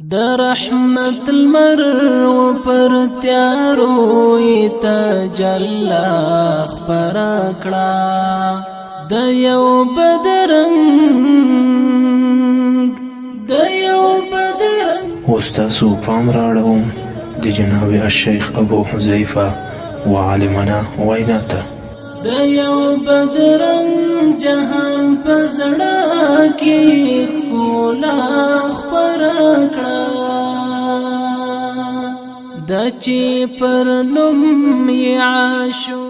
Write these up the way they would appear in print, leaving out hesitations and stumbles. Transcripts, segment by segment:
د رحمت لمر و پر تیارو تجلا خپره کړه. د یو بدرنګ، د یو بدرنګ. اوس تاسو پام راړوم د جناب الشیخ ابو حذیفه وعالمانه وینا ته. د یو بدرنګ جهان په زړه کې ښکلا خپره کړه، د چې پر نوم یې عاشق.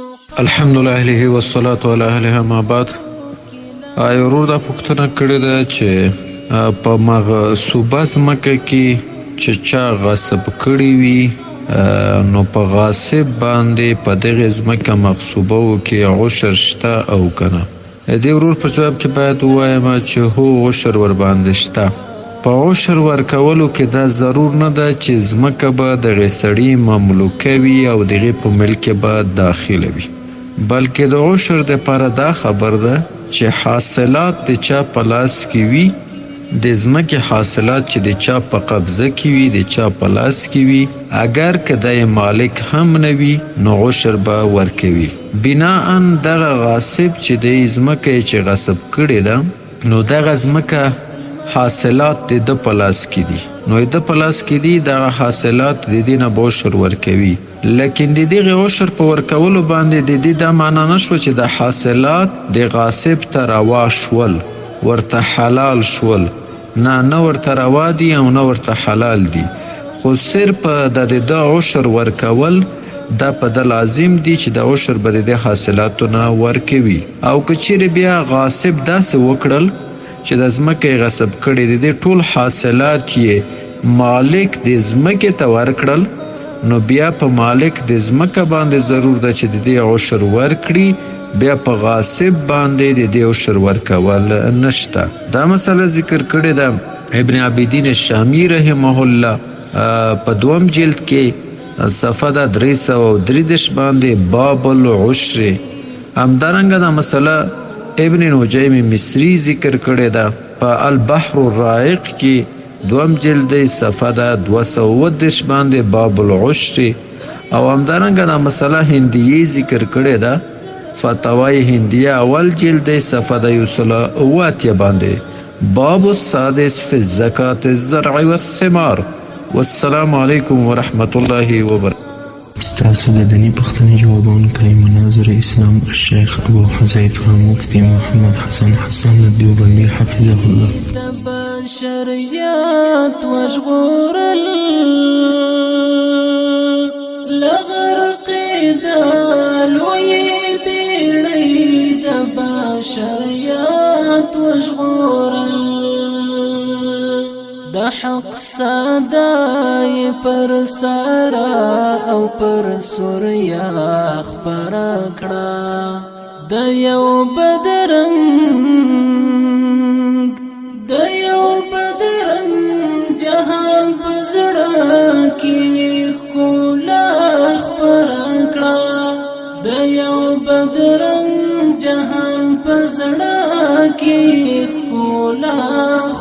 الحمد لله والصلاة على اهله ما بعد. آیا ورور دا پوښتنه کړې ده چې په مغصوبه ځمکه کې چې چا غصب کړی وي، نو په غاصب باندې په دغه ځمکه مغصوبه و کې عشر شته او کنه؟ دې ورور په جواب کې باید ووایم چې هو، عشر ور باندې شته. په عشر ورکولو کې دا ضرور نه ده چې ځمکه به دغې سړي مملوکه وي او دغې په ملک کې به داخله وي، بلکې د عشر دپاره دا خبر ده چې حاصلات د چا په لاس کې وي، د ځمکې حاصلات چې د چا په قبضه کې وي، د چا په لاس کې وي، اگر که دی مالک هم نه وي، نو عشر به ورکوي. بناءً دغه غاصب چې دی ځمکه یې چې غصب کړې ده، نو دغه ځمکه حاصلات د ده په لاس کې دي، نو د ده په لاس کې دي دغه حاصلات، د دې نه به عشر ورکوي. لیکن د دغې عشر په ورکولو باندې د دې دا معنا نه شوه چې د حاصلات د غاصب ته روا شول، ورته حلال شول. نه، نه ورته روا دي او نه ورته حلال دي، خو صرف د ده عشر ورکول دا په ده لازم دي چې د عشر به د دې حاصلاتو نه ورکوي. او که چیرې بیا غاصب داسې وکړل چې د ځمکه یې غصب کړې، د دې ټول حاصلات یې مالک د ځمکې ته ورکړل، نو بیا په مالک د ځمکه باندې ضرور ده چې د دې عشر ورکړي، بیا په غاصب باندې د دې عشر ورکول نشته. دا مسله ذکر کړې ده ابن عابدین الشامی رحمه الله په دوم جلد کې، صفحه ده 333 باندې، باب العشر. همدارنګه دا مسله ابن نجیم مصری ذکر کړې ده په البحر الرائق کې، دوم جلد دی، صفحه ده 230 باندې، باب العشر. او همدارنګه دا مسله هندیه ذکر کړې ده، فتاوی هندیه، اول جلد دی، صفحه ده 187 باندې، باب السادس فی الزکاة الزرع والثمار. والسلام علیکم ورحمة الله وبرکاته. ستاسو د دیني پوښتنې جوابونکی مناظر اسلام الشیخ ابو حذیفه مفتي محمد حسن حسن الدیوبندي حفظه الله. د بشریت وژغورل لغرق د لوی بیړۍ، د بشریت وژغورل، د حق صدای پر سارا او پر سوریا خپره کړه. د یو بدرنګ